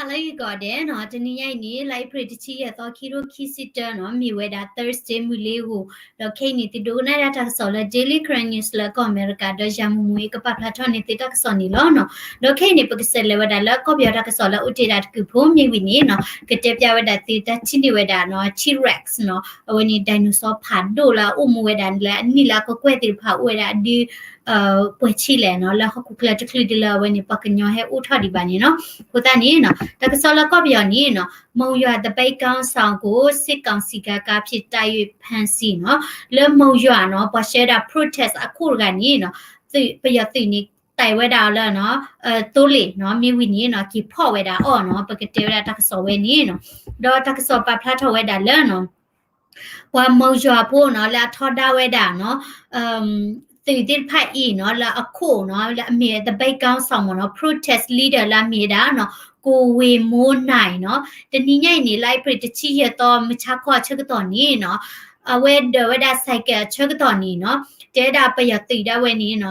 ဟါလၢဂ့ၤကိးဂၤဒဲးနီၤ, တနံၤညါအံၤန့ၣ် လါအ့ဖြ့ၣ်တဆံယဲၢ်သီ ခံကထိခံဆံတၢနီၤ, မ့ၢ်ဝဲဒၣ် Thursday မုၢ်လ့ၤအဂီၢ်, ဒီးခဲအံၤန့ၣ် သုဒိကနၣ်ဒၣ်တၢ်ကစီၣ်လၢ Daily Karen News လၢကီၢ်အမဲရကၤ ဒီးယၤမူမူအံၤ ကပာ်ဖျါထီၣ်န့ၢ်သုတၢ်ကစီၣ်န့ၣ်လီၤနီၤ. ဒီးခဲအံၤန့ၣ် ပကဆဲးလဲၤဝဲဒၣ်လၢကီၢ်ပယီၤတၢ်ကစီၣ်လၢအိၣ်တ့ၢ်ဒၣ်တကုာ်ဖိမ့ၢ်ဝံၤန့ၣ်နီၤ, ကတဲဖျါဝဲဒၣ်သုတၢ်ထံၣ်န့ၢ်ဝဲဒၣ်နီၤ T-Rex နီၤ, အဝဲန့ၣ် dinosaur ဖးဒိၣ်လၢအအိၣ်မူဝဲဒၣ်လၢအနံၣ်လၢအကကွဲၢ်သ့ၣ်တဖၣ်အိၣ်ဝဲဒၣ်ဒု ပှဲၤဆံလဲၣ်နီၤ, လၢဟီၣ်ခိၣ်ချၢတချုးဒ်လၢအဝဲန့ၣ် ပှၤကညီဟဲအိၣ်ထီၣ်ဒံးဘၣ်န့ၣ်နီၤ. အဃိသတးန့ၣ်နီၤ, တၢ်ကစီၣ်လၢကီၢ်ပယီၤန့ၣ်နီၤ, မုံရွာသပိတ်ခေါင်းဆောင်ကို စစ်ကောင်စီက ကားဖြင့် တိုက်ရိုက်ဖမ်းဆီးနီၤ, လၢမုံရွာနီၤ, ပှၤဆှၢဒၣ် protest အခိၣ်တဂၤန့ၣ်နီၤ, ပယီၤသုးန့ၣ် တဲဝဲဒၣ်အီၤလၢနီၤ, သိလ့ၣ်နီၤ, မ့ၢ်ဝံၤန့ၣ်နီၤ, က့ၤဖီၣ်ဝဲဒၣ်အီၤနီၤ, ပကတဲဝဲဒၣ်တၢ်ကစီၣ်ဝဲန့ၣ်နီၤ. ဒီးတၢ်ကစီၣ်ပာ်ဖျါထီၣ်ဝဲဒၣ်လၢနီၤ ပှၤမုံယွၤဖိနီၤ လၢအထီဒါဝဲဒၣ်နီၤ, သုးသ့ၣ်တဖၣ်အံၤနီၤ လၢအခိၣ်နီၤ လၢအမ့ၢ် သပိတ်ခေါင်းဆောင် မ့ၢ်နီၤ, protest leader လၢအမ့ၢ်ဝဲဒၣ်နီၤ ကိုဝေမိုးနိုင် နီၤ, တနံၤညါအံၤန့ၣ် လါအ့ဖြ့ၣ်တဆံယဲၢ်သီ မုၢ်ဆါခီအဆၢကတီၢ်န့ၣ်နီၤ, အဝဲဒၢးဝဲဒၣ် ဆိုင်ကယ် အဆၢကတီၢ်န့ၣ်နီၤ, တဲဝဲဒၣ်ပယီၤသုးဒၣ်ဝဲန့ၣ်နီၤ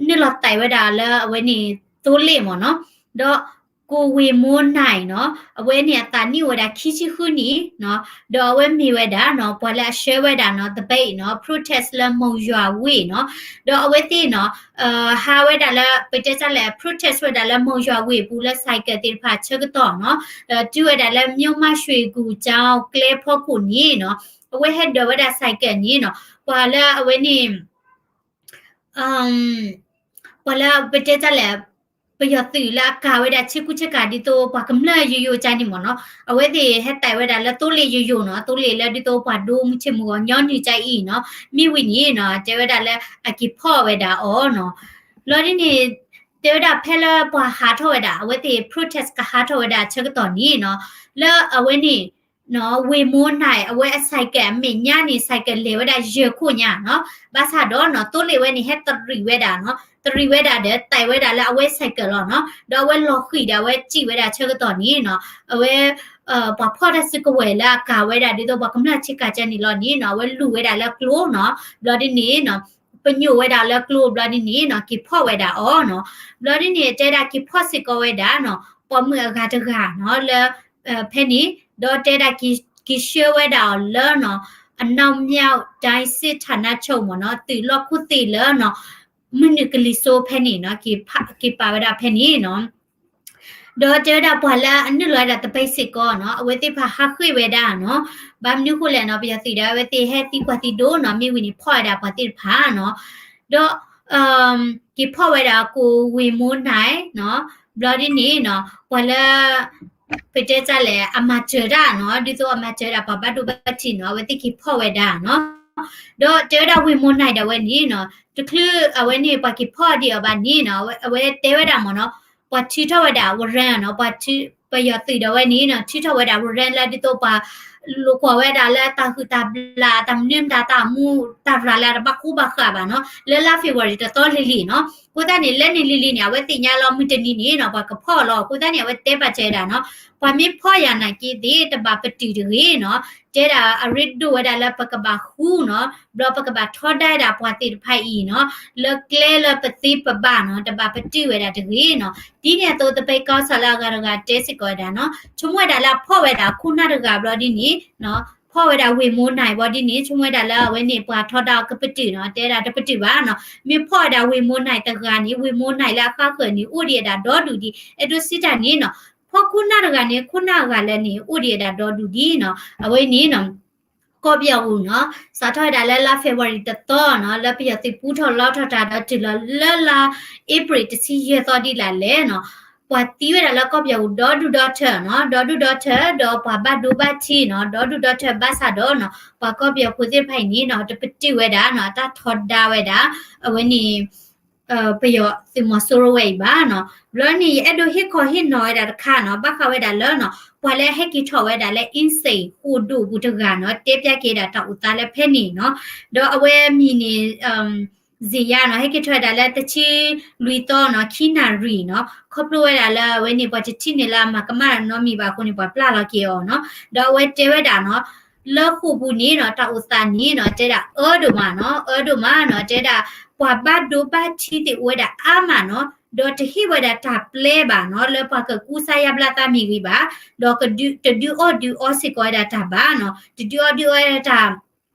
နုာ်လီၤတဲာ်ဝဲဒၣ်လၢအဝဲန့ၣ် သိလ့ၣ် မ့ၢ်နီၤ, ဒီး ကိုဝေမိုးနိုင် နီၤ, အဝဲန့ၣ်အသးနံၣ်အိၣ်ဝဲဒၣ်ခံဆံဃုနံၣ်နီၤ, ဒီးအဝဲမ့ၢ်ဝဲဒၣ်နီၤ ပှၤလၢအဆှၢဝဲဒၣ်နီၤ သပိတ် နီၤ, protest လၢမုံယွၤဝ့ၢ်နီၤ, ဒီးအဝဲသ့ၣ်နီၤ ဟးဝဲဒၣ်လၢ ပတဲတၢ်လဲၣ် protest ဝဲဒၣ်လၢမုံယွၤဝ့ၢ်အပူၤလၢ ဆိုင်ကယ် သ့ၣ်တဖၣ်ဆၢကတီၢ်နီၤ, ဒီးတုၤဝဲဒၣ်လၢ မြို့မရွှေကူကျောင်း ကျဲဖီခိၣ်န့ၣ်နီၤ, အဝဲဟဲဒၢးဝဲဒၣ် ဆိုင်ကယ် န့ၣ်နီၤ, ပှၤလၢအဝဲန့ၣ် ပှၤလၢပတဲတၢ်လဲၣ် ပယီၤသုးလၢအကၤဝဲဒၣ်ဆ့ကူဆ့ကၤဒ်သိးပှၤကမျၢၢ်ယိယိကါန့ၣ်မ့ၢ်နီၤ, အဝဲသ့ၣ်ဟဲတဲာ်ဝဲဒၣ်လၢသိလ့ၣ်ယိယိနီၤ, သိလ့ၣ်လၢဒ်သိးပှၤဒိမုၢ်ဆ့ၣ်မုၢ်ဂီၤညီနုၢ်ကါအံၤနီၤ, မ့ၢ်ဝံၤန့ၣ်နီၤ တဲဝဲဒၣ်လၢအက့ၤဖီၣ်ဝဲဒၣ်အီၤနီၤ, ဘျီဒ်န့ၣ် တဲဝဲဒၣ်ဖဲလၢပှၤဟးထီၣ်ဝဲဒၣ် အဝဲသ့ၣ် protest ကဟးထီၣ်ဝဲဒၣ်အဆၢကတီၢ်န့ၣ်နီၤ, လၢအဝဲန့ၣ် ဝေမိုးနိုင် အဝဲအ ဆိုင်ကယ် အမဲာ်ညါန့ၣ် ဆိုင်ကယ် လဲၤဝဲဒၣ်ယဲၢ်ခိၣ်ညါနီၤ, ဘၣ်ဆၣ်ဒီးနီၤ သိလ့ၣ်ဝဲန့ၣ် ဟဲတရံးဝဲဒၣ်နီၤ, တရံးဝဲဒၣ်ဒီး တဲာ်ဝဲဒၣ်လၢအဝဲ ဆိုင်ကယ် လီၤနီၤ, ဒီးအဝဲလီၤဃံၤဒီးအဝဲစံၣ်ဝဲဒၣ်ဆၢကတီၢ်န့ၣ်နီၤ, အဝဲ ပှၤဖီၣ်တၢ်စုကဝဲၤလၢအကၤဝဲဒၣ်ဒ်သိးပှၤကမျၢၢ်ဆ့ကၤကါန့ၣ်လီၤန့ၣ်နီၤ, အဝဲလူၤဝဲဒၣ်လၢကျိနီၤ, ဘျီဒ်န့ၣ်နီၤ ပညိၣ်ဝဲဒၣ်လၢကျိ ဘျီဒ်န့ၣ်နီၤ က့ၤဖီၣ်ဝဲဒၣ်အီၤနီၤ, ဘျီဒ်န့ၣ်တဲဒၣ်က့ၤဖီၣ်စ့ၢ်ကီးဝဲဒၣ်နီၤ, ပိာ်မုၣ်အဂၤတဂၤနီၤ လၢ ဖဲန့ၣ်, ဒီးတဲဒၣ်က့ၤဆှၢဝဲဒၣ်အီၤလၢနီၤ အနောက်မြောက်တိုင်းစစ်ဌာနချုပ် မ့ၢ်နီၤ, သုးလီၢ်ခိၣ်သ့ၣ်လၢနီၤ မုၢ်နုာ်ကလံၤစိဖဲန့ၣ်နီၤ, က့ၤပာ်ဝဲဒၣ်ဖဲန့ၣ်နီၤ, ဒီးတဲဝဲဒၣ်ပှၤလၢအနုာ်လီၤဝဲဒၣ်သပိတ်စ့ၢ်ကီးနီၤ, အဝဲသ့ၣ်တဖၣ်ဟးဃ့ၢ်ဝဲဒၣ်နီၤ, ဘၣ်မနုၤဃိလဲၣ်နီၤ, ပယီၤသုးဒီးအဝဲသ့ၣ်ဟဲသံကွၢ်သံဒိးနီၤ, မ့ၢ်ဝံၤန့ၣ်ဖီၣ်ဝဲဒၣ်ပှၤသ့ၣ်တဖၣ်နီၤ, ဒီး က့ၤဖီၣ်ဝဲဒၣ် ကိုဝေမိုးနိုင် နီၤ, ဘျီဒ်န့ၣ်နီၤ ပှၤလၢ ပတဲတၢ်လဲၣ် အမၤစၢၤတၢ်နီၤ, ဒ်သိးအမၤစၢၤဒၣ်ပှၤဘၣ်ဒိဘၣ်ထံးနီၤ, အဝဲသ့ၣ်က့ၤဖီၣ်ဝဲဒၣ်နီၤ, ဒီးတဲဝဲဒၣ် ဝေမိုးနိုင် ဒၣ်ဝဲန့ၣ်နီၤ, တချုးအဝဲန့ၣ် ပှၤက့ၤဖီၣ်ဒံးအီၤဘၣ်န့ၣ်နီၤ, အဝဲတဲဝဲဒၣ်မ့ၢ်နီၤ, ပှၤထုးထီၣ်ဝဲဒၣ် warrant နီၤ, ပှၤထုး ပယီၤသုးဒၣ်ဝဲန့ၣ်နီၤ, ထုးထီၣ်ဝဲဒၣ် warrant လၢဒ်သိးပှၤ လိာ်ကွီၢ်ဝဲဒၣ်လၢတၢ်ဟုၣ်တၢ်ဘျၣ် တၢ်မနုၤမတၤ တၢ်မူးတၢ်ရၤလၢတဘၣ်ဃူဘၣ်ဃးဘၣ်နီၤ, လၢလါ February တသီလံၤလံၤနီၤ, အဃိသတးန့ၣ် လၢန့ၣ်လံၤလံၤန့ၣ် အဝဲသ့ၣ်ညါလီၤမုၢ်တနံၤန့ၣ်နီၤ ပှၤကဖီၣ်လီၤ, အဃိသတးန့ၣ် အဝဲတဲပာ်စၢၤဝဲဒၣ်နီၤ, ပှၤမ့ၢ်ဖီၣ်ယၤနာ်က့သ့ၣ် တဘၣ်ပတုာ်တဂ့ၤနီၤ, တဲဒၣ်အရ့ဒိၣ်ဝဲဒၣ်လၢပကဘၣ်ဃူနီၤ, ဘျီပကဘၣ်ထီဒါဝဲဒၣ်ပှၤသ့ၣ်တဖၣ်အံၤနီၤ, လၢကျဲလၢပသ့ပဘၣ်နီၤ, တဘၣ်ပတုာ်ဝဲဒၣ်တဂ့ၤနီၤ, ဒ်န့ၣ်အသိး သပိတ်ခေါင်းဆောင် လၢအဂၤတဂၤတဲစ့ၢ်ကီးဝဲဒၣ်နီၤ, ဆိကမိၣ်ဝဲဒၣ်လၢအဖီၣ်ဝဲဒၣ်အခိၣ်နၢ်တဂၤဘျီဒ်န့ၣ် ဖီၣ်ဝဲဒၣ် ဝေမိုးနိုင် ဘျီဒ်န့ၣ် ဆိကမိၣ်ဝဲဒၣ်လၢအဝဲန့ၣ် ပှၤထီဒါအီၤကပတုာ်နီၤ, တဲဒၣ်တပတုာ်ဘၣ်နီၤ, မ့ၢ်ဖီၣ်ဝဲဒၣ် ဝေမိုးနိုင် တဂၤန့ၣ် ဝေမိုးနိုင် လၢအဃၣ်ဃၢၤန့ၣ် အိၣ်ဒံးဝဲဒၣ်ဒီဒူၣ်ဒံး, အဲၣ်ဒိးစံးတၢ်န့ၣ်နီၤ, ဖီၣ်ခိၣ်နၢ်တဂၤန့ၣ် ခိၣ်နၢ်အဂၤလၢာ်န့ၣ် အိၣ်ဒံးဝဲဒၣ်ဒီဒူၣ်ဒံးနီၤ, အဝဲန့ၣ်နီၤ ကီၢ်ပယီၤပူၤနီၤ, စးထီၣ်ဝဲဒၣ်လၢလါ February တသီနီၤ, လၢပယီၤသုးပူထီၣ်လီထီၣ်တၢ်ဒီးတုၤလီၤလၢလါ April တဆံယဲၢ်သီဒ်လဲၣ်လဲၣ်နီၤ, ပှၤသံဝဲဒၣ်လၢကီၢ်ပယီၤပူၤ ဒီဒူၣ်ဒီထၢနီၤ, ဒီဒူၣ်ဒီထၢ ဒီးပှၤဘၣ်ဒိဘၣ်ထံးနီၤ, ဒီဒူၣ်ဒီထၢဘၣ်ဆၣ်ဒီးနီၤ, ပှၤကီၢ်ပယီၤဖိသ့ၣ်တဖၣ်အံၤန့ၣ်နီၤ, တပတုာ်ဝဲဒၣ်နီၤ, တၢ်ထီဒါဝဲဒၣ် အဝဲန့ၣ် ပယီၤသုးမီၤစိရိၤဝဲအံၤဘၣ်နီၤ, ဘျီန့ၣ် ယအဲၣ်ဒိးဟ့ၣ်ခီဟ့ၣ်နီၤဝဲဒၣ်တခါနီၤ, ဘၣ်ဃးဝဲဒၣ်လၢနီၤ, ပှၤလၢအဟဲက့ၤထီၣ်ဝဲဒၣ်လၢ အင်းစိန် ဃိာ်ဒိၣ်ပူၤတဂၤနီၤ, တဲဖျါက့ၤဒၣ်တၢ်အိၣ်သးလၢဖဲန့ၣ်နီၤ, ဒီးအဝဲမံၤန့ၣ် ဇေယျနီၤ, ဟဲက့ၤထီၣ်ဝဲဒၣ်လၢတဆံလွံၢ်သီနီၤ, ခံနၣ်ရံၣ်နီၤ, ခီဖျိဝဲဒၣ်လၢအဝဲန့ၣ် ပှၤတထံၣ်န့ၢ်လၢအမၤကမၣ်နီတမံၤဘၣ်အဃိန့ၣ် ပှၤပျၢ်လီၤက့ၤအီၤနီၤ, ဒီးအဝဲတဲဝဲဒၣ်နီၤ, လၢဃိာ်ပူၤန့ၣ်နီၤ, တၢ်အိၣ်သးန့ၣ်နီၤ, တဲဒၣ်အၢဒိၣ်မးနီၤ, အၢဒိၣ်မးနီၤ, တဲဒၣ် ပှၤဘၣ်ဒိဘၣ်ထံးသ့ၣ်အိၣ်ဝဲဒၣ်အါမးနီၤ, ဒီးတဟ့ၣ်ဝဲဒၣ်တၢ်ပျဲဘၣ်နီၤ လၢပှၤကကူစါယါဘျါသးမ့ၢ်ဂ့ၤဘၣ်, ဒီးတဒုးအီၣ်ဒုးအီစ့ၢ်ကီးဝဲဒၣ်တၢ်ဘၣ်နီၤ, တဒုးအီၣ်ဒုးအီဝဲဒၣ်တၢ်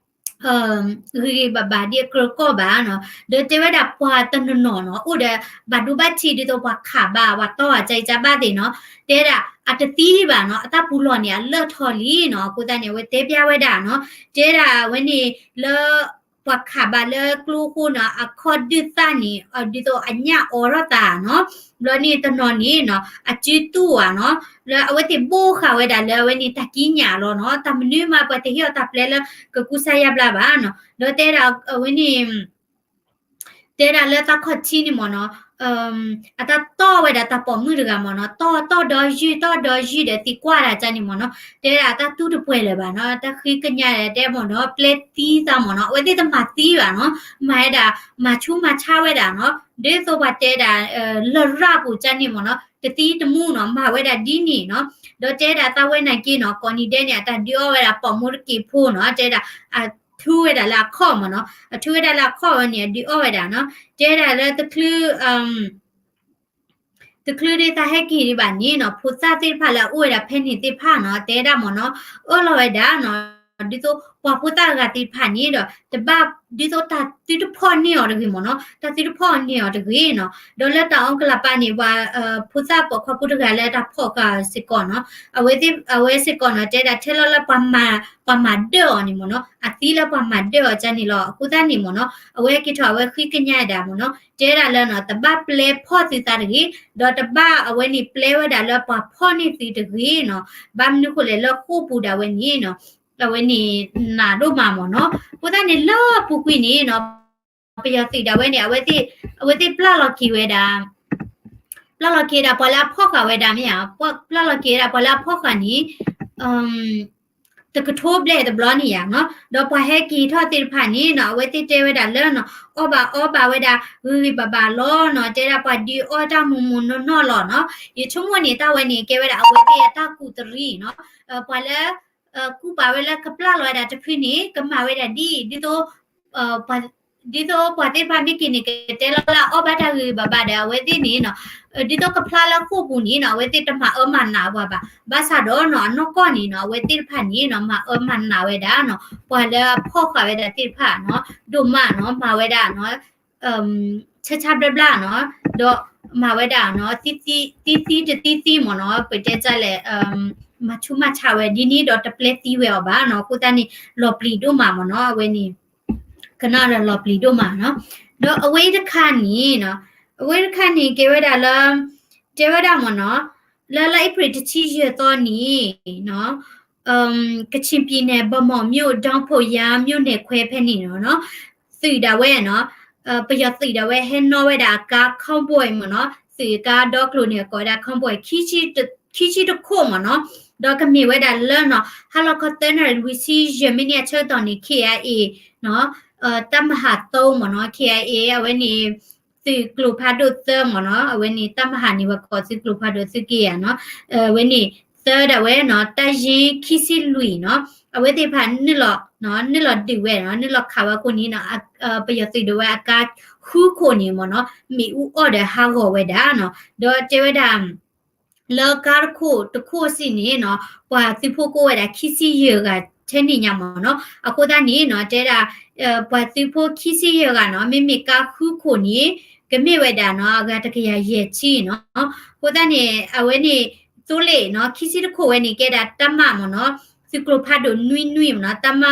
ဂ့ၤဂ့ၤဘၣ်ဘၣ်ဒ်အကြၢးကီၢ်ဘၣ်နီၤ, ဒီးတဲဝဲဒၣ်ပှၤတနီၤနီၤနီၤ အိၣ်ဒီးဘၣ်ဒိဘၣ်ထံးဒ်သိးပှၤခးဘၣ် ပှၤတီၢ်အကၢအကၢဘၣ်သ့ၣ်နီၤ, တဲဒၣ်အတသံဘၣ်နီၤ အတၢ်ပူၤလီၢ်န့ၣ် အလၢၢ်ထီၣ်လံနီၤ, အဃိသတးန့ၣ် အဝဲတဲပျၢ်ဝဲဒၣ်နီၤ, တဲဒၣ်အဝဲန့ၣ်လၢ ပှၤခးဘၣ်လၢကျိဃိနီၤ အခီၣ်ဒုၣ်သၣ်န့ၣ် ဒ်သိးအညၣ်အိးထီၣ်သးနီၤ, ဘျီန့ၣ်တနီၤန့ၣ်နီၤ အစုတူၢ်ဧါနီၤ, လၢအဝဲသ့ၣ်ဘိဃာ်ဝဲဒၣ်လၢအဝဲန့ၣ်တၢ်ကံးညာ်လီၤနီၤ, တၢ်မနုၤမး ပှၤတဟ့ၣ်အီၤတၢ်ပျဲလၢကကူစါယါဘျါဘၣ်နီၤ, ဒီးတဲဒၣ်အဝဲန့ၣ် တဲဒၣ်လၢသးခီၣ်ထံးန့ၣ်မ့ၢ်နီၤ, အတၢ်တီၢ်ဝဲဒၣ်တၢ်ပိာ်မုၣ်တဂၤမ့ၢ်နီၤ, တီၢ်တီၢ်ဒီယုၢ် တီၢ်ဒီယုၢ်ဒီးသံကွၢ်တၢ်ကန့ၣ်မ့ၢ်နီၤ, တဲဒၣ်တၢ်တူၢ်တပှဲၤလၢၤဘၣ်နီၤ, တၢ်ဃ့ကညးဒီးတဲမ့ၢ်နီၤ ပျဲသံသးမ့ၢ်နီၤ, အဝဲသ့ၣ်တမၤသံဘၣ်နီၤ, မၤဝဲဒၣ် မၤဆူးမၤဆါဝဲဒၣ်နီၤ, ဒ်သိးပှၤတဲဒၣ် လရာ်ပူၤကန့ၣ်မ့ၢ်နီၤ, တသံတမူနီၤ, မၤဝဲဒၣ်ဒ်န့ၣ်နီၤ, ဒီးတဲဒၣ်သးဝဲနာ်က့နီၤ, ကိးနံၤဒဲးန့ၣ် အတၢ်ဒုးအီၣ်ဝဲဒၣ်ပိာ်မုၣ်တက့ၢ်ဖိနီၤ, တဲဒၣ် အထုဝဲဒၣ်လၢအခီၣ်မ့ၢ်နီၤ, အထုဝဲဒၣ်လၢအခီၣ်ဝဲန့ၣ် အဒုးအီၣ်ဝဲဒၣ်နီၤ, တဲဒၣ်လၢတချုး တချုးဒ်သးဟဲက့ၤဒံးဘၣ်န့ၣ်နီၤ, ဖိသၣ်သ့ၣ်တဖၣ်လၢအအိၣ်ဝဲဒၣ်ဖဲန့ၣ်သ့ၣ်တဖၣ်နီၤ, တဲဒၣ်မ့ၢ်နီၤ, အၢၣ်လီၤဝဲဒၣ်နီၤ, ဒ်သိးပှၤဖိသၣ်အဂၤသ့ၣ်တဖၣ်န့ၣ်ဒီး တဘၣ်ဒ်သိးတၢ်သုတဖီၣ်န့ၢ်အီၤတဂ့ၤမ့ၢ်နီၤ, တၢ်သုတဖီၣ်န့ၢ်အီၤတဂ့ၤနီၤ, ဒီးလၢတၢ်အီကလးပၤန့ၣ် ပှၤ ဖိသၣ်ပိာ်ခွါဖိတဂၤလၢတၢ်ဖီၣ်ဃာ်စ့ၢ်ကီးနီၤ, အဝဲသ့ၣ် အဝဲစ့ၢ်ကီးနီၤ တဲဒၣ်ထဲလီၤလၢပှၤမၤ ပှၤမၤဒၢၣ်အီၤန့ၣ်မ့ၢ်နီၤ, အသံလၢပှၤမၤဒၢၣ်အီၤကန့ၣ်လီၤ, အဃိသတးန့ၣ်မ့ၢ်နီၤ, အဝဲက့ၤထီၣ်အဝဲဃ့ကညးဒၣ်မ့ၢ်နီၤ, တဲဒၣ်လၢနီၤ တဘၣ်ပျဲဖီၣ်သုသးတဂ့ၤ, ဒီးတဘၣ်အဝဲန့ၣ်ပျဲဝဲဒၣ်လၢပှၤဖီၣ်န့ၢ်သုတဂ့ၤနီၤ, ဘၣ်မနုၤဃိလဲၣ်လၢဃိာ်ပူၤဒၣ်ဝဲန့ၣ်နီၤ, အဝဲန့ၣ်နးဒိၣ်မးမ့ၢ်နီၤ, အဃိသတးန့ၣ်လၢအပူၤကွံာ်န့ၣ်နီၤ ပယီၤသုးဒၣ်ဝဲန့ၣ် အဝဲသ့ၣ် အဝဲသ့ၣ်ပျၢ်လီၤက့ၤဝဲဒၣ် ပျၢ်လီၤက့ၤဒၣ်ပှၤလၢအဖီၣ်ဃာ်ဝဲဒၣ်မ့ၢ်ဧါ, ပျၢ်လီၤက့ၤဝဲဒၣ်ပှၤလၢအဖီၣ်ဃာ်န့ၣ် တကထိဘျဲၣ်တဘျီန့ၣ်ဧါနီၤ, ဒီးပှၤဟဲက့ၤထီၣ်သ့ၣ်တဖၣ်န့ၣ်နီၤ အဝဲသ့ၣ်တဲဝဲဒၣ်လၢနီၤ အီၣ်ဘၣ်အီဘၣ်ဝဲဒၣ်ဂ့ၤဂ့ၤဘၣ်ဘၣ်လီၤနီၤ, တဲဒၣ်ပှၤဒုးအီၣ်တၢ်မိၢ်မိၢ်နီၢ်နီၢ်လီၤနီၤ, ယဆိကမိၣ်န့ၣ် တၢ်ဝဲန့ၣ်ကဲဝဲဒၣ်အဝဲသ့ၣ်အတၢ်ကူးတရံးနီၤ, ပှၤလၢ ကူးပာ်ဝဲလၢကပျၢ်လီၤဝဲဒၣ်တဖုန့ၣ် ကမၤဝဲဒၣ်ဒ်အံၤ ဒ်သိး ဒ်သိးပှၤသ့ၣ်တဖၣ်မ့ၢ်က့ၤန့ၣ် ကတဲလီၤလၢအီၣ်ဘၣ်တၢ်ဂ့ၤဂ့ၤဘၣ်ဘၣ်ဒီး အဝဲသ့ၣ်န့ၣ်နီၤ ဒ်သိးကဖျါလၢဃိာ်ပူၤန့ၣ်နီၤ အဝဲသ့ၣ်တမၤအၢမၤနးပှၤဘၣ်. ဘၣ်ဆၣ်ဒီးနီၤ အနီၢ်ကီၢ်န့ၣ်နီၤ အဝဲသ့ၣ်တဖၣ်န့ၣ်နီၤ မၤအၢမၤနးဝဲဒၣ်နီၤ ပှၤလၢအဖီၣ်ဃာ်ဝဲဒၣ်သ့ၣ်တဖၣ်နီၤ ဒိၣ်မးနီၤ မၤဝဲဒၣ်နီၤ ဆၢဆၢဘျါဘျါနီၤ ဒီးမၤဝဲဒၣ်နီၤ သံသံတသံသံမ့ၢ်နီၤ ပတဲတၢ်လဲၣ် မၤဆူးမၤဆါဝဲဒ်န့ၣ်ဒီးတပျဲသံဝဲအီၤဘၣ်နီၤ အဃိသတးန့ၣ် လီၤပျံၤဒိၣ်မးမ့ၢ်နီၤ အဝဲန့ၣ် ကနၣ်ဒီးလီၤပျံၤဒိၣ်မးနီၤ ဒီးအဝဲအံၤတခါန့ၣ်နီၤ အဝဲတခါန့ၣ် ကဲဝဲဒၣ်လၢ တဲဝဲဒၣ်မ့ၢ်နီၤ လၢလါအ့ဖြ့ၣ်တဆံယဲၢ်သီန့ၣ်နီၤ ကချင်ပြည်နယ် ဗန်းမော်မြို့ ဒေါင်းဖုန်းယန်မြို့နယ်ခွဲ ဖဲန့ၣ်နီၤ သုးဒၣ်ဝဲနီၤ ပယီၤသုးဒၣ်ဝဲဟဲနီၣ်ဝဲဒၣ်အကါ convoy မ့ၢ်နီၤ သုးအကါဒီကျိၤန့ၣ် အကိးဝဲဒၣ် convoy ခံဆံတခိၣ်မ့ၢ်နီၤ ဒီးကမ့ၢ်ဝဲဒၣ်လၢနီၤ ဟါလီၤခီသၢနၣ်ရံၣ်လွံၢ်ဆံယဲၢ်မံးနံးအဆၢကတီၢ်န့ၣ် K I A နီၤ တပ်မဟာသုံးမ့ၢ်နီၤ K I A အဝဲန့ၣ် သုးကျိၤဖးဒိၣ်သၢမ့ၢ်နီၤ အဝဲန့ၣ် တပ်မဟာန့ၣ် ပှၤကိးသုးကျိၤဖးဒိၣ်သုးက့ယၤနီၤ အဝဲန့ၣ် သၢဒၣ်ဝဲနီၤ တပ်ရင်းခံဆံလွံၢ်နီၤ အဝဲသ့ၣ်တဖၣ်နုာ်လီၤ နုာ်လီၤဒုးဝဲနီၤ နုာ်လီၤခးဝဲအဃိန့ၣ်နီၤ ပယီၤသုးဒၣ်ဝဲအကါဃုခိၣ်န့ၣ်မ့ၢ်နီၤ မ့ၣ်အူအီၣ်ဒီးဟးဂီၤဝဲဒၣ်နီၤ ဒီးတဲဝဲဒၣ် လၢကါတခိၣ်တခိၣ်စံးန့ၣ်နီၤ ပှၤသုးဖိကိးဝဲဒၣ်ခံဆံယဲၢ်ဂၤထဲန့ၣ်ညါမ့ၢ်နီၤ အဃိသတးန့ၣ်နီၤ တဲဒၣ် ပှၤသုးဖိခံဆံယဲၢ်ဂၤနီၤ မ့မ့ၢ်ကါဃုခိၣ်န့ၣ် ကမ့ၢ်ဝဲဒၣ်နီၤ အဂၤတကယၤယဲၢ်ဆံနီၤ အဃိသတးန့ၣ် အဝဲန့ၣ် သိလ့ၣ်နီၤ ခံဆံတခိၣ်ဝဲန့ၣ် ကဲဒၣ်တပ်မမ့ၢ်နီၤ သုးကျိၤဖးဒိၣ်နွံနွံမ့ၢ်နီၤ တပ်မ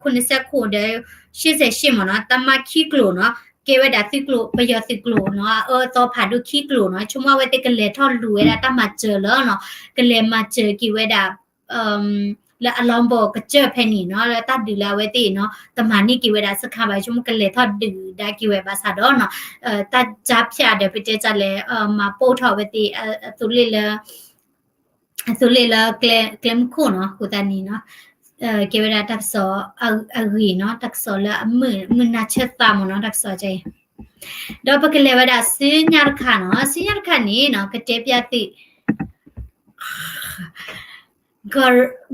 ခုနစ်ဆယ့်ခုနစ်ဒီး ရှစ်ဆယ့်ရှစ်မ့ၢ်နီၤ တပ်မခံကျိၤနီၤ ကဲဝဲဒၣ်သုးကျိၤ ပယီၤသုးကျိၤနီၤ အအၢအသီဖးဒိၣ်ခံကျိၤနီၤ ဆိကမိၣ်အဝဲသ့ၣ်ကလဲၤထီၣ်လူၤဝဲဒၣ်တၢ်မၤစၢၤလၢနီၤ ကလဲၤမၤစၢၤက့ၤဝဲဒၣ် လၢအလီၢ်ဘီၣ်ကစၢၢ်ဖဲန့ၣ်နီၤ လၢတၢ်ဒုးလၢအဝဲသ့ၣ်နီၤ တမၤန့ၢ်က့ၤဝဲဒၣ်စခါဘၣ် ဆိကမိၣ်ကလဲၤထီၣ်ဒုးဒါက့ၤဝဲဘၣ်ဆၣ်ဒီးနီၤ တၢ်ကြားဖြတ်ဒီး ပတဲတၢ်လဲၣ် မၤပိၢ်ထီၣ်အဝဲသ့ၣ် အသိလ့ၣ်လၢ အသိလ့ၣ်လၢကျဲမုၢ်ခိၣ်နီၤ အဃိသတးန့ၣ်နီၤ ကဲဝဲဒၣ်တၢ်ကစီၣ်အဂ့ၤနီၤ တၢ်ကစီၣ်လၢအမုာ်နၢ်ဆၢသးမ့ၢ်နီၤ တၢ်ကစီၣ်အံၤ ဒီးပကလဲၤဝဲဒၣ်ဆူညါတခါနီၤ ဆူညါတခါန့ၣ်နီၤ ကတဲပျၢ်သု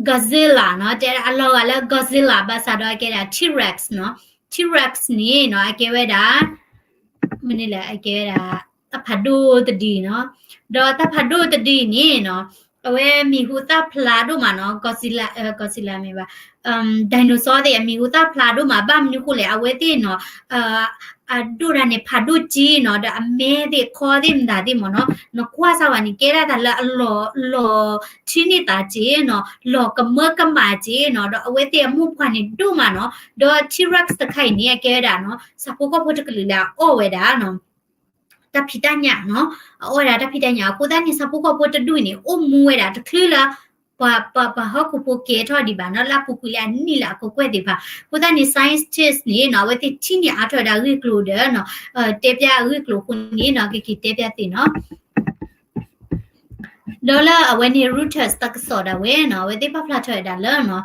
Godzilla နီၤ တဲအလီၤဂာ်လၢ Godzilla ဘၣ်ဆၣ်ဒီးအကဲဒၣ် T-Rex နီၤ T-Rex န့ၣ်နီၤ အကဲဝဲဒၣ် မနုၤလဲၣ် အကဲဝဲဒၣ် တၢ်ဖးဒိၣ်တဒုနီၤ. ဒီးတၢ်ဖးဒိၣ်တဒုအံၤန့ၣ်နီၤ, အဝဲမံၤဟူသၣ်ဖျါဒိၣ်မးနီၤ, Godzilla, Godzilla မ့ၢ်ဘၣ်, dinosaur သ့ၣ်အမံၤဟူသၣ်ဖျါဒိၣ်မး, ဘၣ်မနုၤဃိလဲၣ်, အဝဲသ့ၣ်နီၤ အဒိၣ်ဒၣ်န့ၣ် ဖးဒိၣ်က့နီၤ, ဒီးအမဲသ့ၣ်ခီသ့ၣ်မတၤသ့ၣ်မ့ၢ်နီၤ, နကွၢ်စၢ်ဝဲန့ၣ် ကဲဒၣ်တၢ်လၢအလီၤ, လီၤထံနံၣ်သးက့နီၤ, လီၤကမၢကမၣ်က့နီၤ, ဒီးအဝဲသ့ၣ်အမိၢ်ပှၢ်န့ၣ်ဒိၣ်မးနီၤ, ဒီး T-Rex တခါအံၤန့ၣ် အကဲဝဲဒၣ်နီၤ ဆၣ်ဖိကီၢ်ဖိတကလုာ်လၢအအီၣ်ဝဲဒၣ်နီၤ တၢ်ဖံးတၢ်ညၣ်နီၤ, အအီၣ်ဝဲဒၣ်တၢ်ဖံးတၢ်ညၣ်, အဃိသတးန့ၣ် ဆၣ်ဖိကီၢ်ဖိတဒူၣ်န့ၣ် အိၣ်မူဝဲဒၣ်တချုးလၢ ပှၤ, ပှၤ, ပှၤဟီၣ်ခိၣ်ဖိကဲထီၣ်ဒံးဘၣ်နီၤ, လၢအပူၤကွံာ်လၢအနံၣ်လၢအကကွဲၢ်သ့ၣ်တဖၣ်, အဃိသတးန့ၣ် scientist န့ၣ်နီၤ အဝဲသ့ၣ်ထံၣ်န့ၢ်အါထီၣ်ဝဲဒၣ်အဂ့ၢ်အကျိၤဒီးနီၤ, တဲပျၢ်အဂ့ၢ်အကျိၤအဃိန့ၣ်နီၤ ကက့ၤတဲပျၢ်သ့ၣ်နီၤ ဒီးလၢအဝဲန့ၣ် Reuters တၢ်ကစီၣ်ဒၣ်ဝဲနီၤ, အဝဲသ့ၣ်ပာ်ဖျါထီၣ်ဝဲဒၣ်လၢနီၤ,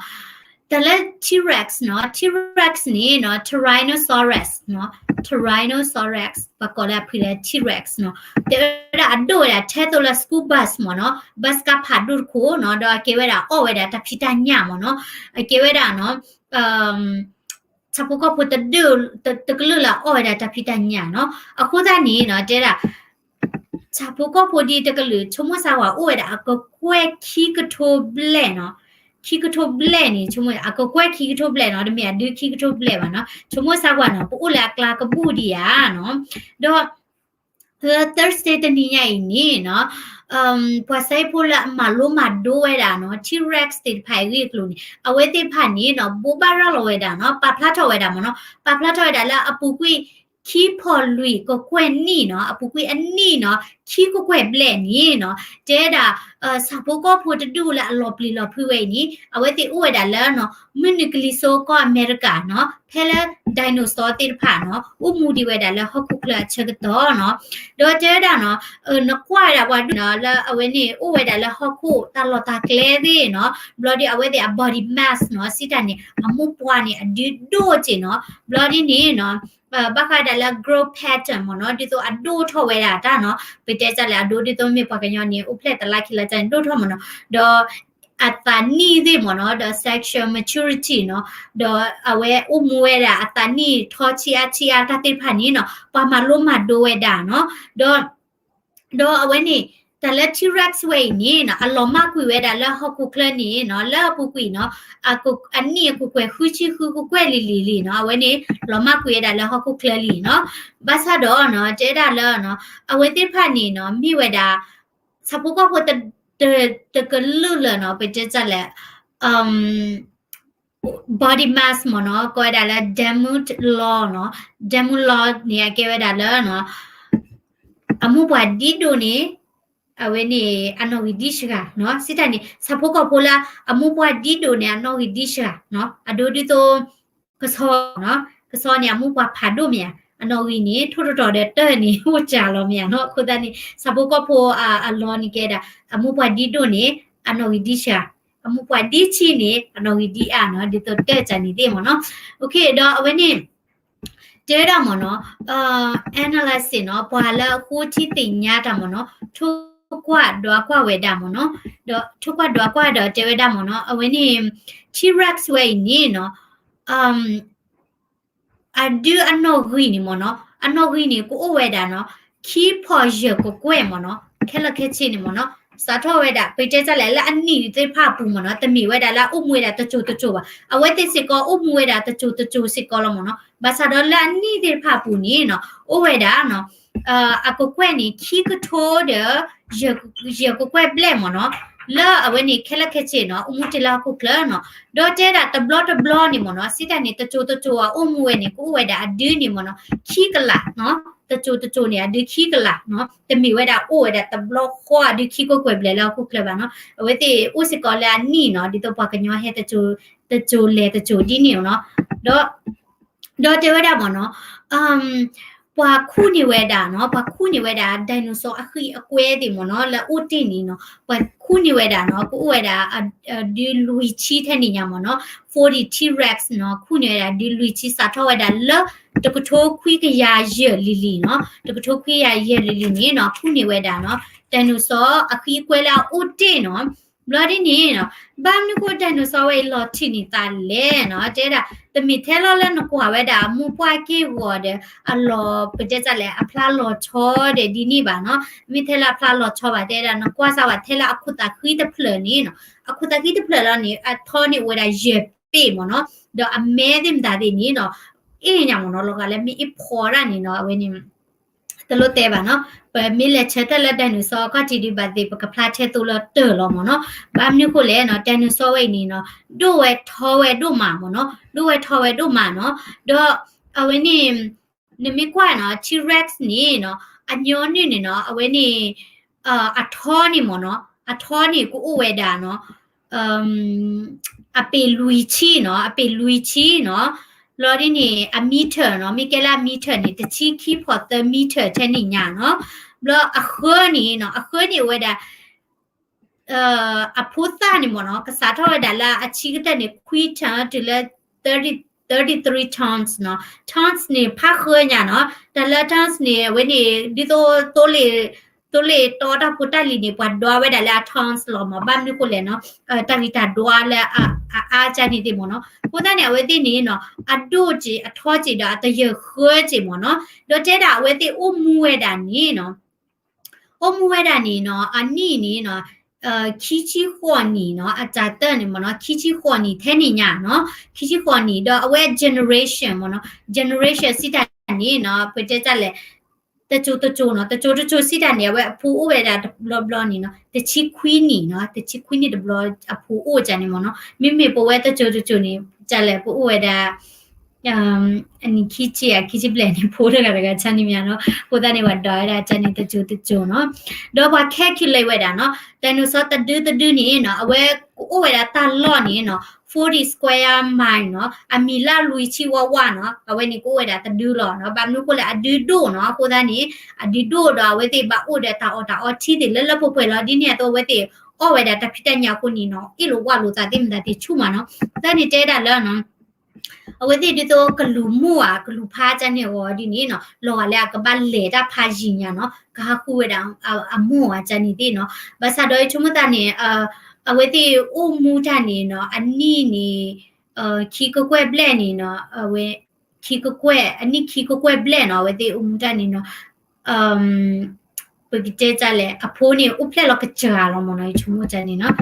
တၢ်လၢ T-Rex နီၤ, T-Rex န့ၣ်နီၤ Tyrannosaurus နီၤ, Tyrannosaurus ပှၤကိးလၢအဖုၣ်လၢ T-Rex နီၤ, တဲဝဲဒၣ်အဒိၣ်ဝဲဒၣ်ထဲသိးလၢ school bus မ့ၢ်နီၤ, bus ကါဖးဒိၣ်တခိၣ်နီၤ, ဒီးအကဲဝဲဒၣ်အီၣ်ဝဲဒၣ်တၢ်ဖံးတၢ်ညၣ်မ့ၢ်နီၤ, အကဲဝဲဒၣ်နီၤ ဆၣ်ဖိကီၢ်ဖိတဒူၣ်, တ, တကလုာ်လၢအအီၣ်ဝဲဒၣ်တၢ်ဖံးတၢ်ညၣ်နီၤ, အဃိသတးန့ၣ်နီၤ တဲဒၣ် ဆၣ်ဖိကီၢ်ဖိဒ်တကလုာ် ဆိကမိၣ်စၢ်ဝဲအိၣ်ဝဲဒၣ်အကကွဲၢ်ခံကထိဘျဲၣ်နီၤ, ခံကထိဘျဲၣ်န့ၣ် ဆိကမိၣ်အကကွဲၢ်ခံကထိဘျဲၣ်နီၤ, တမ့ၢ်အဒုခံကထိဘျဲၣ်ဘၣ်နီၤ, ဆိကမိၣ်စၢ်ဝဲနီၤ ပအိၣ်လၢအကျါကဘူၣ်ဒံးဧါနီၤ, ဒီး Thursday တနံၤညါအံၤန့ၣ်နီၤ, ပှၤစဲဖိလၢအမၤလိမၤဒိဝဲဒၣ်နီၤ T-Rex သ့ၣ်တဖၣ်အဂ့ၢ်အကျိၤန့ၣ် အဝဲသ့ၣ်တဖၣ်န့ၣ်နီၤ ဘိးဘၣ်ရၤလီၤဝဲဒၣ်နီၤ ပာ်ဖျါထီၣ်ဝဲဒၣ်မ့ၢ်နီၤ, ပာ်ဖျါထီၣ်ဝဲဒၣ်လၢအပူၤကွံာ် ခံဖီၣ်လွံၢ်ကကွဲၢ်နံၣ်နီၤ, အပူၤကွံာ်အနံၣ်နီၤ ခံကကွဲၢ်ဘျဲၣ်န့ၣ်နီၤ, တဲဒၣ် ဆၣ်ဖိကီၢ်ဖိတဒူၣ်လၢအလီၤပျံၤလီၤဖုးဝဲအံၤန့ၣ် အဝဲသ့ၣ်အိၣ်ဝဲဒၣ်လၢနီၤ မုၢ်နုာ်ကလံၤစိးကီၢ်အမဲရကၤနီၤ, ဖဲလၢ dinosaur သ့ၣ်တဖၣ်နီၤ အိၣ်မူဒံးဝဲဒၣ်လၢဟီၣ်ခိၣ်ချၢအဆၢကတီၢ်နီၤ, ဒီးတဲဝဲဒၣ်နီၤ နကွၢ်ဝဲဒၣ်ပှၤဒူၣ်နီၤ လၢအဝဲန့ၣ် အိၣ်ဝဲဒၣ်လၢဟီၣ်ခိၣ်တၢ်လီၢ်တၢ်ကျဲသ့ၣ်နီၤ, ဘျီဒီးအဝဲသ့ၣ်အ body mass နီၤ စံးတၢ်န့ၣ် အမိၢ်ပှၢ်န့ၣ် အဒုဒိၣ်က့နီၤ, ဘျီဒ်န့ၣ်နီၤ ဘၣ်ဃးဒၣ်လၢ growth pattern မ့ၢ်နီၤ, ဒ်သိးအဒိၣ်ထီၣ်ဝဲဒၣ်တၢ်နီၤ, ပတဲတၢ်လၢအဒိ ဒ်သိးမ့ၢ်ပှၤကညီန့ၣ် အိၣ်ဖျဲၣ်တလါခံလါန့ၣ် ဒိၣ်ထီၣ်မ့ၢ်နီၤ, ဒီး အသးနံၣ်သ့ၣ်မ့ၢ်နီၤ, ဒီး sexual maturity နီၤ, ဒီးအဝဲအိၣ်မူဝဲဒၣ်အသးနံၣ်ထီဆံးအါဆံးအါတၢ်သ့ၣ်တဖၣ်န့ၣ်နီၤ, ပှၤမၤလိမၤဒိဝဲဒၣ်နီၤ, ဒီး ဒီးအဝဲန့ၣ် တၢ်လၢ T-Rex ဝဲအံၤန့ၣ်နီၤ, အလီၤမၢ်ကွံာ်ဝဲဒၣ်လၢဟီၣ်ခိၣ်ချၢန့ၣ်နီၤ, လၢအပူၤကွံာ်နီၤ, အနံၣ်အကကွဲၢ်ဃုဆံဃုကကွဲၢ်လံၤလံၤလံနီၤ, အဝဲန့ၣ် လီၤမၢ်ကွံာ်ဝဲဒၣ်လၢဟီၣ်ခိၣ်ချၢလံနီၤ, ဘၣ်ဆၣ်ဒီးနီၤ, တဲဒၣ်လၢနီၤ, အဝဲသ့ၣ်တဖၣ်န့ၣ်နီၤ, မ့ၢ်ဝဲဒၣ် ဆၣ်ဖိကီၢ်ဖိတ, တ, တကလုာ်လၢနီၤ, ပတဲတၢ်လဲၣ်, body mass မ့ၢ်နီၤ, ကိးဝဲဒၣ်လၢ Demood law နီၤ, Demood law န့ၣ် အကဲဝဲဒၣ်လၢနီၤ, အမိၢ်ပှၢ်ဒ်ဒိၣ်န့ၣ်, အဝဲန့ၣ် အနီၣ်ဂံၢ်ဒ်စှၤနီၤ, စံးတၢ်န့ၣ် ဆၣ်ဖိကီၢ်ဖိလၢ အမိၢ်ပှၢ်ဒ်ဒိၣ်န့ၣ် အနီၣ်ဂံၢ်ဒ်စှၤနီၤ, အဒိဒ်သိး ကဆီနီၤ, ကဆီန့ၣ် အမိၢ်ပှၢ်ဖးဒိၣ်မ့ၢ်ဧါ, အနီၣ်ဂံၢ်န့ၣ် ထိၣ်တတီၤဒီးတၢၢ်န့ၣ် အိၣ်စှၤလီၤမ့ၢ်ဧါနီၤ, အဃိသတးန့ၣ် ဆၣ်ဖိကီၢ်ဖိအလီၢ်န့ၣ်ကဲဒၣ် အမိၢ်ပှၢ်ဒ်ဒိၣ်န့ၣ် အနီၣ်ဂံၢ်ဒ်စှၤ, အမိၢ်ပှၢ်ဒ်ဆံးန့ၣ် အနီၣ်ဂံၢ်ဒ်အါနီၤ, ဒ်သိးတၢၢ်စၢ်န့ၣ်သ့ၣ်မ့ၢ်နီၤ, ဒီးအဝဲန့ၣ် တဲဝဲဒၣ်မ့ၢ်နီၤ, analysis နီၤ, ပှၤလၢအဃိထံသ့ၣ်ညါတၢ်မ့ၢ်နီၤ, ထိၣ်ကွၢ်ဒွးကွၢ်ဝဲဒၣ်မ့ၢ်နီၤ, ဒီးထိၣ်ကွၢ်ဒွးကွၢ်ဒီးတဲဝဲဒၣ်မ့ၢ်နီၤ, အဝဲန့ၣ် T-Rex ဝဲအံၤန့ၣ်နီၤ, အဒုအနီၣ်ဂံၢ်န့ၣ်မ့ၢ်နီၤ, အနီၣ်ဂံၢ်န့ၣ် ကအိၣ်ဝဲဒၣ်နီၤ, ခံဖီၣ်ယဲၢ်ကကွဲၢ်မ့ၢ်နီၤ, ခဲလၢာ်ခဲဆ့န့ၣ်မ့ၢ်နီၤ, စးထီၣ်ဝဲဒၣ် ပတဲတၢ်လဲၣ်လၢအနံၣ်သ့ၣ်တဖၣ်အပူၤမ့ၢ်နီၤ, တမ့ၢ်ဝဲဒၣ်လၢအအိၣ်မူဝဲဒၣ်တစိၤတစိၤဘၣ်, အဝဲသ့ၣ်စ့ၢ်ကီးအိၣ်မူဝဲဒၣ်တစိၤတစိၤစ့ၢ်ကီးလီၤမ့ၢ်နီၤ, ဘၣ်ဆၣ်ဒီးလၢအနံၣ်သ့ၣ်တဖၣ်အပူၤန့ၣ်နီၤ, အိၣ်ဝဲဒၣ်နီၤ အကကွဲၢ်န့ၣ် ခံကထိဒီး ယဲၢ်ကကွဲၢ်ဘျဲၣ်မ့ၢ်နီၤ, လၢအဝဲန့ၣ်ခဲလၢာ်ခဲဆ့နီၤ, အိၣ်မူတ့ၢ်လၢဟီၣ်ခိၣ်ချၢနီၤ, ဒီးတဲဒၣ်တဘျီတဘျီန့ၣ်မ့ၢ်နီၤ, စံးတၢ်န့ၣ် တစိၤတစိၤအအိၣ်မူဝဲန့ၣ် ကအိၣ်ဝဲဒၣ်အဒုန့ၣ်မ့ၢ်နီၤ, ခံကလးနီၤ, တစိၤတစိၤန့ၣ် အဒုခံကလးနီၤ, တမ့ၢ်ဝဲဒၣ်အိၣ်ဝဲဒၣ်တဘျီဃီအဒုခံကကွဲၢ်ဘျဲၣ်လၢဟီၣ်ခိၣ်ချၢဘၣ်နီၤ, အဝဲသ့ၣ်အိၣ်စ့ၢ်ကီးလၢအနံၣ်နီၤ, ဒ်သိးပှၤကညီဟဲတစိၤလဲၤတစိၤဒ်န့ၣ်နီၤ, ဒီး ဒီးတဲဝဲဒၣ်မ့ၢ်နီၤ, ပှၤခူၣ်န့ၢ်ဝဲဒၣ်နီၤ, ပှၤခူၣ်န့ၢ်ဝဲဒၣ် dinosaur အဃံအကွဲသ့ၣ်မ့ၢ်နီၤ, လၢအအိၣ်တ့ၢ်န့ၣ်နီၤ, ပှၤခူၣ်န့ၢ်ဝဲဒၣ်နီၤ, ကအိၣ်ဝဲဒၣ် ဒုလွံၢ်ဆံထဲန့ၣ်ညါမ့ၢ်နီၤ, forty T-Rex နီၤ, ခူၣ်န့ၢ်ဝဲဒၣ်ဒုလွံၢ်ဆံ စးထီၣ်ဝဲဒၣ်လၢ တကထိခွံကယၤယဲၢ်လံၤလံၤနီၤ, တကထိခွံကယၤယဲၢ်လံၤလံၤန့ၣ်နီၤ, ခူၣ်န့ၢ်ဝဲဒၣ်နီၤ, dinosaur အဃံအကွဲလၢအအိၣ်တ့ၢ်နီၤ, ဘျီဒ်န့ၣ်နီၤ, ဘၣ်မနုၤဃိ dinosaur ဝဲအံၤလီၤထံးန့ၢ်သးလဲၣ်နီၤ, တဲဒၣ် တမ့ၢ်ထဲလီၤလၢနကွၢ်ဝဲဒၣ်အမိၢ်ပှၢ်က့ၢ်ဂီၤဒီး အလီၤ ပတဲတၢ်လဲၣ် အဖျါလီၤဆီဒီးဒ်န့ၣ်ဘၣ်နီၤ. မ့ၢ်ထဲလၢအဖျါလီၤဆီဘၣ် တဲဒၣ် နကွၢ်စၢ်ဝဲထဲလၢအခိၣ်သးဃံတဖျၢၣ်န့ၣ်နီၤ, အခိၣ်သးဃံတဖျၢၣ်လီၤန့ၣ် အထီန့ၣ်အိၣ်ဝဲဒၣ်ယဲၢ်ပ့ၢ်မ့ၢ်နီၤ, ဒီးအမဲသ့ၣ်မတၤသ့ၣ်န့ၣ်နီၤ အ့ၣ်ညါမ့ၢ်နီၤ, လီၤဂာ်လၢမ့ၢ်အ့ၣ်ဖီတၢ်န့ၣ်နီၤ အဝဲန့ၣ် တလိၣ်တဲဘၣ်နီၤ. ပမ့ၢ်လဲၤဆၢထၢၣ်လၢ dinosaur အခီၣ်ထံးဒံးဘၣ်သ့ၣ် ပကဖျါထဲသိလၢတၢၢ်လီၤမ့ၢ်နီၤ. ဘၣ်မနုၤဃိလဲၣ်နီၤ, dinosaur ဝဲအံၤန့ၣ်နီၤ ဒိၣ်ဝဲထီဝဲဒိၣ်မးမ့ၢ်နီၤ, ဒိၣ်ဝဲထီဝဲဒိၣ်မးနီၤ. ဒီးအဝဲန့ၣ် နမ့ၢ်ကွၢ်နီၤ T-Rex န့ၣ်နီၤ အညီနုၢ်န့ၣ်နီၤ အဝဲန့ၣ် အထီန့ၣ်မ့ၢ်နီၤ အထီန့ၣ်ကအိၣ်ဝဲဒၣ်နီၤ အပ့ၤလွံၢ်ဆံနီၤ, အပ့ၤလွံၢ်ဆံနီၤ, လီၤဒ်န့ၣ် အ meter နီၤ, မ့ၢ်ကဲလၢအ meter န့ၣ် တဆံခံဖီၣ်သၢ meter ထဲန့ၣ်ညါနီၤ. ဘျီအဃၢန့ၣ်နီၤ, အဃၢန့ၣ်အိၣ်ဝဲဒၣ် အဖိသၣ်န့ၣ်မ့ၢ်နီၤ ကစးထီၣ်ဝဲဒၣ်လၢအဆံကတၢၢ်န့ၣ် ခွံ ton တုၤလၢ thirty, thirty-three tons နီၤ. Tons န့ၣ် ဖးဃၢညါနီၤ, တၢ်လၢ tons န့ၣ် အဝဲန့ၣ် ဒ်သိး သိလ့ၣ်တီတၢ်ဖိတၢ်လံၤန့ၣ် ပှၤဒွးဝဲဒၣ်လၢအ tons လီၤမ့ၢ်, ဘၣ်မနုၤဃိလဲၣ်နီၤ, တၢ်ဂံၢ်တၢ်ဒွးလၢအအါကန့ၣ်သ့ၣ်မ့ၢ်နီၤ. အဃိသတးန့ၣ် အဝဲသ့ၣ်န့ၣ်နီၤ အဒိၣ်စ့ၢ် အထီစ့ၢ်ဒီးအတယၢၢ်ဃၢစ့ၢ်မ့ၢ်နီၤ. ဒီးတဲဒၣ်အဝဲသ့ၣ်အိၣ်မူဝဲဒၣ်န့ၣ်နီၤ အိၣ်မူဝဲဒၣ်န့ၣ်နီၤ အနံၣ်န့ၣ်နီၤ ခံဆံဃိးနံၣ်နီၤ, အတၢ်တၢၢ်န့ၣ်မ့ၢ်နီၤ ခံဆံဃိးနံၣ်ထဲန့ၣ်ညါနီၤ, ခံဆံဃိးနံၣ်. ဒီးအဝဲ generation မ့ၢ်နီၤ, generation စံးတၢ်န့ၣ်နီၤ ပတဲတၢ်လဲၣ် တစိၤတစိၤနီၤ, တစိၤတစိၤစံးတၢ်န့ၣ် အဝဲအဖိအိၣ်ဝဲဒၣ်တဘျီဘျီန့ၣ်နီၤ တဆံခွံနံၣ်နီၤ, တဆံခွံနံၣ်တဘျီအဖိအိၣ်ကန့ၣ်မ့ၢ်နီၤ. မ့မ့ၢ်ပဝဲတစိၤတစိၤန့ၣ် တၢ်လဲၣ် ပအိၣ်ဝဲဒၣ် အနံၣ်ခံဆံဧါ ခံဆံဘျဲၣ်န့ၣ် ဖိတဂၤတဂၤကန့ၣ်မ့ၢ်နီၤ. အဃိသတးန့ၣ် ပှၤဒွးဝဲဒၣ်ကန့ၣ်တစိၤတစိၤနီၤ. ဒီးပှၤ calculate ဝဲဒၣ်နီၤ dinosaur တဒုတဒုန့ၣ်နီၤ အဝဲကအိၣ်ဝဲဒၣ်တၢ်လီၢ်န့ၣ်နီၤ forty square mile နီၤ, အမံၤလၢလွံၢ်ဆံဝးဝးနီၤ, အဝဲန့ၣ်ကအိၣ်ဝဲဒၣ်တဒုလီၤနီၤ. ဘၣ်မနုၤဃိလဲၣ် အဒုဒိၣ်နီၤ, အဃိသတးန့ၣ် အဒုဒိၣ်ဒီးအဝဲသ့ၣ်ဘၣ်အိၣ်ဒီးတၢ်အီၣ်တၢ်အီထံသ့ၣ်လၢလၢပှဲၤပှဲၤလီၤ. ဒ်န့ၣ်အသိးအဝဲသ့ၣ်အီၣ်ဝဲဒၣ်တၢ်ဖံးတၢ်ညၣ်အဃိန့ၣ်နီၤ အ့ၣ်လိာ်ဝးလိာ်သးသ့ၣ်မတၤသ့ၣ်ဆူၣ်မးနီၤ. တၢ်န့ၣ်တဲဒၣ်လၢ အဝဲသ့ၣ်ဒ်သိးကလူးမိၢ်ဧါ ကလူးဖါကန့ၣ်အဂီၢ်ဒ်န့ၣ်နီၤ လီၤဂာ်လၢအကဘၣ်လဲၤတၢ်ဖးယံၤညါနီၤ ကဟးဃုဝဲဒၣ်အမိၢ်ဧါကန့ၣ်သ့ၣ်နီၤ. ဘၣ်ဆၣ်ဒီးဆိကမိၣ်သးန့ၣ် အဝဲသ့ၣ်အိၣ်မူတၢ်န့ၣ်နီၤ အနံၣ်န့ၣ် ခံကကွဲၢ်ဘျဲၣ်န့ၣ်နီၤ အဝဲ ခံကကွဲၢ် အနံၣ်ခံကကွဲၢ်ဘျဲၣ်နီၤ အဝဲသ့ၣ်အိၣ်မူတၢ်န့ၣ်နီၤ ပကတဲတၢ်လဲၣ် အဖိန့ၣ် အိၣ်ဖျဲၣ်လီၤကစှၤလီၤမ့ၢ်နီၤ ယဆိကမိၣ်တၢ်န့ၣ်နီၤ.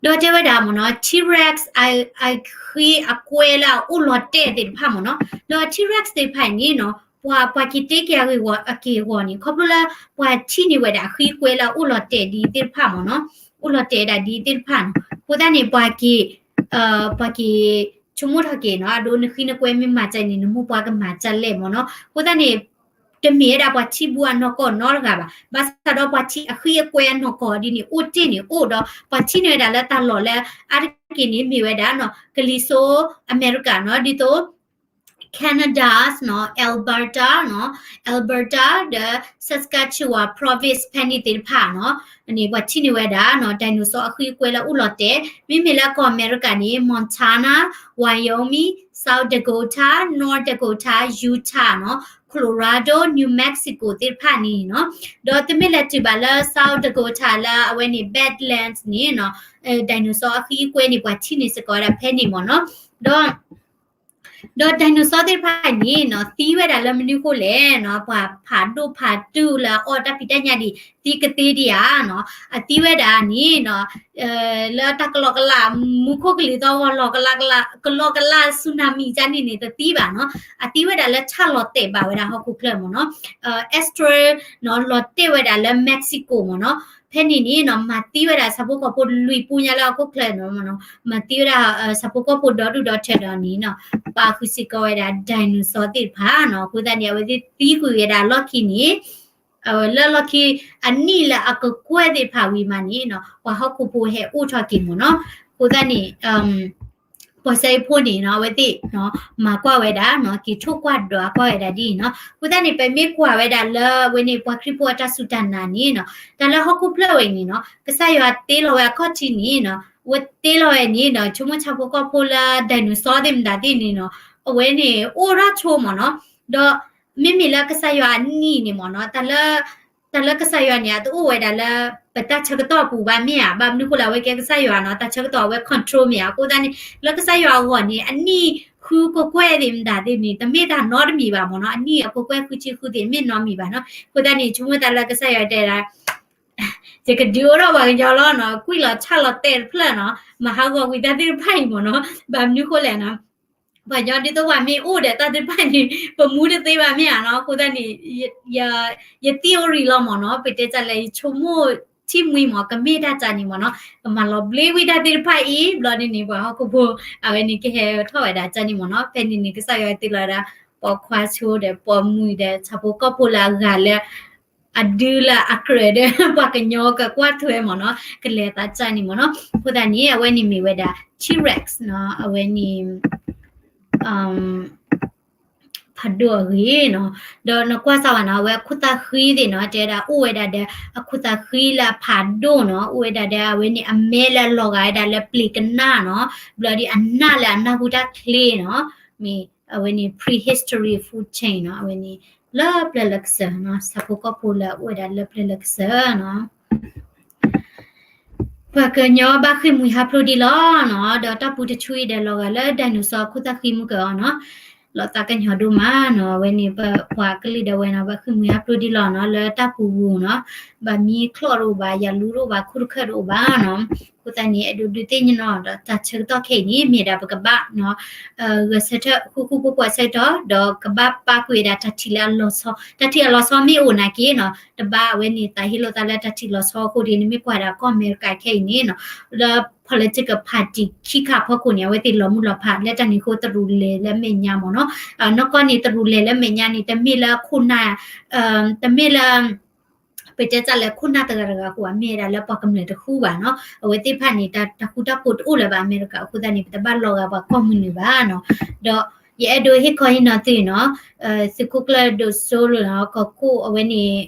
ဒီးတဲဝဲဒၣ်မ့ၢ်နီၤ T-Rex အဃံအကွဲလၢအအိၣ်လီၤတဲာ်သ့ၣ်တဖၣ်မ့ၢ်နီၤ ဒီး T-Rex သ့ၣ်တဖၣ်အံၤန့ၣ်နီၤ ပှၤ ပှၤက့ၤတဲက့ၤအဂ့ၢ်အက့ၢ်အဂီၢ်န့ၣ် ခီဖျိလၢ ပှၤထံၣ်န့ၢ်ဝဲဒၣ်အဃံအကွဲလၢအအိၣ်လီၤတဲာ်ဒ်သ့ၣ်တဖၣ်မ့ၢ်နီၤ အိၣ်လီၤတဲာ်ဒၣ်ဒ်သ့ၣ်တဖၣ်နီၤ အဃိသတးန့ၣ် ပှၤက့ၤ ပှၤက့ၤ ဆိကမိၣ်ထီၣ်က့ၤနီၤ အဒိ နဃံနကွဲမ့ၢ်မၤတၢ်န့ၣ် နမိၢ်ပှၢ်ကမၤတၢ်လဲၣ်မ့ၢ်နီၤ အဃိသတးန့ၣ် တမ့ၢ်ဝဲဒၣ်ပှၤထံဘူအနီၢ်ကီၢ်နီတဂၤဘၣ် ဘၣ်ဆၣ်ဒီးပှၤထံအဃံအကွဲအနီၢ်ကီၢ်ဒ်န့ၣ် အိၣ်တ့ၢ်န့ၣ်အိၣ်ဒီး ပှၤထံၣ်န့ၢ်ဝဲဒၣ်လၢတၢ်လီၢ်လၢ အါတက့ၢ်န့ၣ်မ့ၢ်ဝဲဒၣ်နီၤ ကလံၤစိးအမဲရကၤနီၤ ဒ်သိး Canada နီၤ Alberta နီၤ Alberta ဒီး Saskatchewan province ဖဲန့ၣ်သ့ၣ်တဖၣ်နီၤ န့ၣ် ပှၤထံၣ်န့ၢ်ဝဲဒၣ်နီၤ dinosaur အဃံအကွဲလၢအိၣ်လီၤတဲာ် မ့မ့ၢ်လၢကီၢ်အမဲရကၤန့ၣ် Montana, Wyoming, South Dakota, North Dakota, Utah နီၤ Colorado, New Mexico သ့ၣ်တဖၣ်န့ၣ်နီၤ ဒီးသုမ့ၢ်လဲၤတုၤဘၣ်လၢ South Dakota လၢအဝဲန့ၣ် Badlands န့ၣ်နီၤ dinosaur အဃံအကွဲန့ၣ် ပှၤထံၣ်န့ၢ်စ့ၢ်ကီးဝဲဒၣ်ဖဲန့ၣ်မ့ၢ်နီၤ ဒီး ဒီး dinosaur သ့ၣ်တဖၣ်န့ၣ်နီၤ သံဝဲဒၣ်လၢမနုၤဃိလဲၣ်နီၤ ပှၤဖးဒိၣ်ဖးတုၤလၢအအီၣ်တၢ်ဖံးတၢ်ညၣ်ဒံး သံကသ့ဒံးဧါနီၤ အသံဝဲဒၣ်န့ၣ်နီၤ လၢတၢ်ကလီကလး မူခိၣ်ကလံၤသီၣ်ဂီၤလီၤကလး ကလီကလး tsunami ကန့ၣ်န့ၣ် တသံဘၣ်နီၤ အသံဝဲဒၣ်လၢဆၣ်လီၤတဲာ်ဘၣ်ဝဲဒၣ်ဟီၣ်ခိၣ်ချၢမ့ၢ်နီၤ asteroid နီၤ လီၤတဲာ်ဝဲဒၣ်လၢ Mexico မ့ၢ်နီၤ ဖဲန့ၣ်န့ၣ်နီၤ မၤသံဝဲဒၣ်ဆၣ်ဖိကီၢ်ဖိလွံၢ်ပူညါလၢဟီၣ်ခိၣ်ချၢနီၤ မၤသံဝဲဒၣ် ဆၣ်ဖိကီၢ်ဖိဒီဒူၣ်ဒီထၢဒီးန့ၣ်နီၤ ပာ်ဃုာ်စ့ၢ်ကီးဝဲဒၣ် dinosaur သ့ၣ်တဖၣ်နီၤ အဃိသတးန့ၣ် အဝဲသ့ၣ်သံကွံာ်ဝဲဒၣ်လီၢ်ခံန့ၣ် လၢလီၢ်ခံ အနံၣ်လၢအကကွဲၢ်သ့ၣ်တဖၣ်ဝံၤမးန့ၣ်နီၤ ပှၤဟီၣ်ခိၣ်ဖိဟဲအိၣ်ထီၣ်က့ၤမ့ၢ်နီၤ အဃိသတးန့ၣ် ပှၤစဲအ့ၣ်ဖိန့ၣ်နီၤ အဝဲသ့ၣ် မၤကွၢ်ဝဲဒၣ်နီၤ က့ၤထိၣ်ကွၢ်ဒွးကွၢ်ဝဲဒၣ်ဒ်အံၤနီၤ အဃိသတးန့ၣ် ပမ့ၢ်ကွၢ်ဝဲဒၣ်လၢအဝဲန့ၣ် ပှၤခရံာ်ဖိအတၢ်စူၢ်တၢ်နာ်န့ၣ်နီၤ တၢ်လၢဟီၣ်ခိၣ်ဖျၢၣ်ဝဲအံၤန့ၣ်နီၤ ကစၢ်ယွၤတ့လီၤဝဲအခီၣ်ထံးန့ၣ်နီၤ အဝဲတ့လီၤဝဲန့ၣ်နီၤ ဆိကမိၣ်ဆၣ်ဖိကီၢ်ဖိလၢ dinosaur သ့ၣ်မတၤသ့ၣ်န့ၣ်နီၤ အဝဲန့ၣ် အိၣ်ထီၣ်ဆိမ့ၢ်နီၤ ဒီး မ့မ့ၢ်လၢကစၢ်ယွၤအနံၣ်န့ၣ်မ့ၢ်နီၤ တၢ်လၢ တၢ်လၢကစၢ်ယွၤန့ၣ် အတအိၣ်ဝဲဒၣ်လၢ ပတၢ်ဆၢကတီၢ်အပူၤဘၣ်မ့ၢ်ဧါ, ဘၣ်မနုၤဃိလဲၣ် အဝဲကဲကစၢ်ယွၤနီၤ, တၢ်ဆၢကတီၢ်အဝဲ control မ့ၢ်ဧါ, အဃိသတးန့ၣ် လၢကစၢ်ယွၤအဂီၢ်န့ၣ် အနံၣ်ဃုကိးကွဲၢ်သ့ၣ်မတၤသ့ၣ်န့ၣ် တမ့ၢ်တၢ်နီတမံၤဘၣ်မ့ၢ်နီၤ, အနံၣ်အကိးကွဲၢ်ဃုဆံဃုသ့ၣ် တမ့ၢ်နီတမံၤဘၣ်နီၤ, အဃိသတးန့ၣ် ဆိကမိၣ်သးလၢကစၢ်ယွၤတဲဒၣ် ယကဒုးအိၣ်ထီၣ်ပှၤကညီလီၤနီၤ, ကွံာ်လီၤဆၣ်လီၤတဲာ်တဖျၢၣ်နီၤ, မၤဟးဂီၤကွံာ်တၢ်သ့ၣ်တဖၣ်အံၤမ့ၢ်နီၤ, ဘၣ်မနုၤဃိလဲၣ်နီၤ, ပှၤကညီဒ်သိးပှၤမ့ၢ်အိၣ်ဒီးတၢ်သ့ၣ်တဖၣ်န့ၣ် ပမူတသ့ဘၣ်မ့ၢ်ဧါနီၤ, အဃိသတးန့ၣ် ယ ယသံၣ်အိၣ်ရံၤလီၤမ့ၢ်နီၤ, ပတဲတၢ်လၢယဆိကမိၣ်ထံၣ်မှံမ့ၢ် ကမ့ၢ်တၢ်ကၢ်န့ၣ်မ့ၢ်နီၤ, ကမၤလီၤဘျ့ဝံၤတၢ်သ့ၣ်တဖၣ်အံၤ ဘျီဒ်န့ၣ် ပှၤဟီၣ်ခိၣ်ဖိ အဝဲန့ၣ်ကဟဲထီၣ်ဝဲဒၣ်ကၢ်န့ၣ်မ့ၢ်နီၤ, ဖဲန့ၣ်န့ၣ် ကစၢ်ယွၤသ့လီၤဒၣ် ပိာ်ခွါဆိဒီး ပိာ်မုၣ်ဒီး ဆၣ်ဖိကီၢ်ဖိလၢအဂၤလၢ အဒုလၢအကြၢးဒီး ပှၤကညီကကွၢ်ထွဲမ့ၢ်နီၤ, ကလဲၤသးကၢ်န့ၣ်မ့ၢ်နီၤ, အဃိသတးန့ၣ် အဝဲန့ၣ်မ့ၢ်ဝဲဒၣ် T-Rex နီၤ, အဝဲန့ၣ် ဖးဒိၣ်အဂ့ၢ်နီၤ, ဒီးနကွၢ်စၢ်ဝဲနီၤ, အဝဲအခိၣ်သၣ်ဃံသ့ၣ်နီၤ, တဲဒၣ်အိၣ်ဝဲဒၣ်ဒီး အခိၣ်သၣ်ဃံလၢအဖးဒိၣ်နီၤ, အိၣ်ဝဲဒၣ်ဒီး အဝဲန့ၣ်အမဲလၢအလီၤဂာ်ဝဲဒၣ်လၢပျ့ၤကနၣ်နီၤ, ဘျီဒ်အနၢ်လၢအနၢ်ဟူတၢ်ချ့နီၤ, မ့ၢ်အဝဲန့ၣ် prehistory food chain နီၤ, အဝဲန့ၣ် လၢပျၢၤလၢကစၢၤနီၤ, ဆၣ်ဖိကီၢ်ဖိလၢအအိၣ်ဝဲဒၣ်လၢပျၢၤလၢကစၢၤနီၤ. ပှၤကညီဘၣ်ဃ့ၢ်မှံဟးဖျိးဒံးလီၤနီၤ, ဒီးတၢ်ပူၤတဆူအံၤဒီးလီၤဂာ်လၢ dinosaur အခိၣ်သၣ်ဃံမုၢ်ကၢၤအီၤနီၤ, လီၤသးကညီၤဒိၣ်မးနီၤ, အဝဲန့ၣ်ပပှၤကလုာ်ဒၣ်ဝဲနီၤ, ဘၣ်ဃ့ၢ်မှံဟးဖျိးဒံးလီၤနီၤ, လၢတၢ်ပူၤပူၤနီၤ, ဘၣ်မံချီၣ်တအိၣ်ဘၣ်, ယၤလူတအိၣ်ဘၣ်, ခိၣ်တခၢၣ်တအိၣ်ဘၣ်နီၤ, အဃိသတးန့ၣ် အဲၣ်ဒိးဒုးသ့ၣ်ညါနီၤ, ဒီးတၢ်ဆၢကတီၢ်ခဲအံၤန့ၣ် မ့ၢ်ဒၣ်ပကဘၣ်နီၤ ဂဲၤဆၢထၢၣ် ဃူဃူဖိးဖိးအဆၢကတီၢ်, ဒီးကဘၣ်ပာ်ကွံာ်ဝဲဒၣ်တၢ်ထံၣ်လၢအလီၤဆီ, တၢ်ထံၣ်အလီၤဆီမ့ၢ်အိၣ်နာ်က့နီၤ, တဘၣ်အဝဲန့ၣ်သးဟ့လိာ်သးလၢတၢ်ထံၣ်လီၤဆီအဃိဒ်န့ၣ် မ့ၢ်ကွၢ်ဒၣ်ကီၢ်အမဲရကၤခဲအံၤန့ၣ်နီၤ, လၢ political party ခံခါဖီခိၣ်န့ၣ် အဝဲသ့ၣ်လီၤမုၢ်လီၤဖးလၢတၢ်န့ၣ်အဃိ တရူးလဲၤလၢအမဲာ်ညါမ့ၢ်နီၤ, နီၢ်ကီၢ်န့ၣ် တရူးလဲၤလၢအမဲာ်ညါန့ၣ် တမ့ၢ်လၢခိၣ်နၢ် တမ့ၢ်လၢ ပတဲတၢ်လၢခိၣ်နၢ်တဂၤတဂၤအဃိ အမ့ၢ်ဝဲဒၣ်လၢပှၤကမျၢၢ်တဃူဘၣ်နီၤ, အဝဲသ့ၣ်တဖၣ်န့ၣ် တၢ်ဃူတၢ်ဖိးတအိၣ်လၢၤဘၣ်အမဲရကၤအဃိသတးန့ၣ် ပတဘၣ်လီၤဂာ်ပှၤကီၢ်မုၢ်နုာ်ဘၣ်နီၤ, ဒီးယအဲၣ်ဒိးဟ့ၣ်ခီဟ့ၣ်နီၤသုနီၤ, သုးခိၣ်ကျၢၢ်ဒိၣ်စိလၢနီၤ ကီၢ်ခိၣ်အဝဲန့ၣ်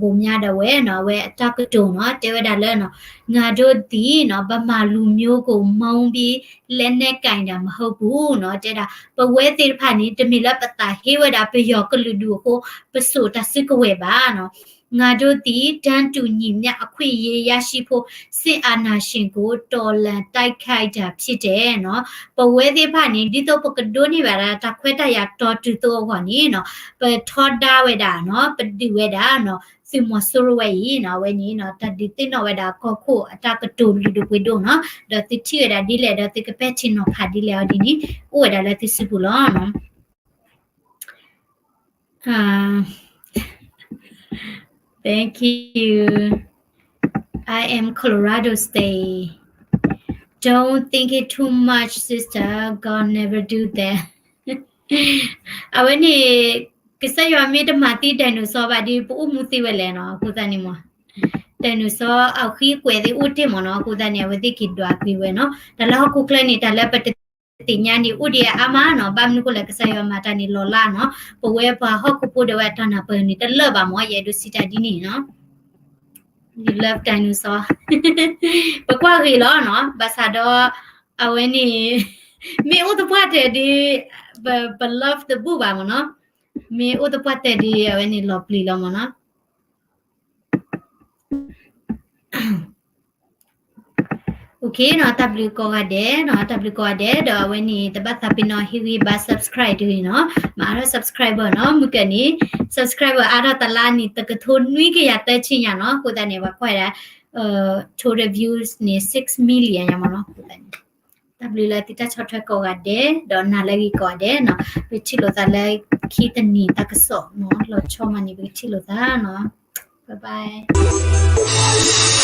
ဘိၣ်မၠါဒၣ်ဝဲနီၤ, အဝဲအတၢ်ကတိၤနီၤ တဲဝဲဒၣ်လၢနီၤ, ငါတို့သည်နီၤ ဗမာလူမျိုးကို မုန်းပြီး လက်နက်ကိုင်တာ မဟုတ်ဘူးနီၤ, တဲဒၣ် ပဝဲသ့ၣ်တဖၣ်န့ၣ် တမ့ၢ်လၢပသးဟ့ဝဲဒၣ်ပယီၤကလုာ်ဒူၣ်အဃိ ပစိာ်တၢ်စုကဝဲၤဘၣ်နီၤ, ငါတို့သည် တန်းတူညီမျှအခွင့်အရေးရရှိဖို့ စစ်အာဏာရှင်ကို တော်လှန်တိုက်ခိုက်တာဖြစ်တယ်နီၤ, ပဝဲသ့ၣ်တဖၣ်န့ၣ် ဒ်သိးပကဒိးန့ၢ်ဘၣ်ဒၣ် တၢ်ခွဲးတၢ်ယာ်တီတုၤသိးအဂီၢ်န့ၣ်နီၤ, ပထီဒါဝဲဒၣ်နီၤ, ပဒုးဝဲဒၣ်နီၤ, သုးမီၤစိရိၤဝဲအံၤနီၤ, အဝဲန့ၣ်နီၤ တၢ်ဒုးသ့ၣ်နီၣ်ဝဲဒၣ်ကီၢ်ခိၣ်အတၢ်ကတိၤလုၢ်ဒိၣ်ပှ့ၤဒိၣ်နီၤ, ဒီးသုထံၣ်ဝဲဒၣ်ဒ်လဲၣ် ဒီးသုကပဲာ်ထံနီၤဖးဒ်လဲၣ်အီၤဒ်န့ၣ် အိၣ်ဝဲဒၣ်လၢသုစုပူၤလီၤနီၤ. Uh, thank you. I am Colorado State. Don't think it too much, sister. God never do that. အဝဲန့ၣ် ကစၢ်ယွၤမ့ၢ်တမၤသံ dinosaur ဘၣ်ဒီး ပအိၣ်မူသ့ဝဲလဲၣ်နီၤ, အဃိသတးန့ၣ်မ့ၢ် dinosaur အဃံအကွဲးသ့ၣ်အိၣ်တ့ၢ်မ့ၢ်နီၤ, အဃိသတးန့ၣ် အဝဲသ့ၣ်က့ၤဒွးကွံာ်ဝဲနီၤ, တၢ်လၢဟီၣ်ခိၣ်ချၢန့ၣ် တၢ်လၢပတသ့ၣ်ညါန့ၣ် အိၣ်ဒံးအါမးနီၤ, ဘၣ်မနုၤဃိလဲၣ် ကစၢ်ယွၤမၤတၢ်န့ၣ်လီၤလးနီၤ, ပဝဲပှၤဟီၣ်ခိၣ်ဖိဒီးဝဲတၢ်နၢ်ပၢၢ်န့ၣ်တလၢာ်ဘၣ်မ့ၢ် ယအဲၣ်ဒိးစံးတၢ်ဒ်န့ၣ်နီၤ. You love dinosaur. ပကွၢ်ဂ့ၤလီၤနီၤ, ဘၣ်ဆၣ်ဒီး အဝဲန့ၣ် မ့ၢ်အိၣ်သပှၢ်တၢၢ်ဒီး ပ ပ love တဘူၣ်ဘၣ်မ့ၢ်နီၤ, မ့ၢ်အိၣ်သပှၢ်တၢၢ်ဒီး အဝဲန့ၣ်လီၤပျံၤလီၤမ့ၢ်နီၤ. Okay နီၤ, တၢ်ဘျုးကိးဂၤဒဲးနီၤ, တၢ်ဘျုးကိးဂၤဒဲး, ဒီးအဝဲန့ၣ် တဘၣ်သးပ့ၤနီၣ်ဟ့ၣ်ဂံၢ်ဘါ subscribe တဂ့ၤနီၤ, မၤအါထီၣ် subscriber နီၤ, မုၢ်ကၢၢ်န့ၣ် subscriber အါထီၣ်တလါန့ၣ် တကထိနွံကယၤသၢဆံညါနီၤ, အဃိသတးန့ၣ် ပှၤကွၢ်ဒၣ် total views န့ၣ် six million ညါမ့ၢ်နီၤ, အဃိသတးန့ၣ် တၢ်ဘျုးလၢသုတၢ်ဆီၣ်ထွဲကိးဂၤဒဲး, ဒီးနၤလၢအဂ့ၤကိးဂၤဒဲးနီၤ, ပထံၣ်လိာ်သးလၢခံတနံၤတၢ်ကစီၣ်နီၤ, လီၤဆီမးန့ၣ် ပကထံၣ်လိာ်သးနီၤ, bye bye.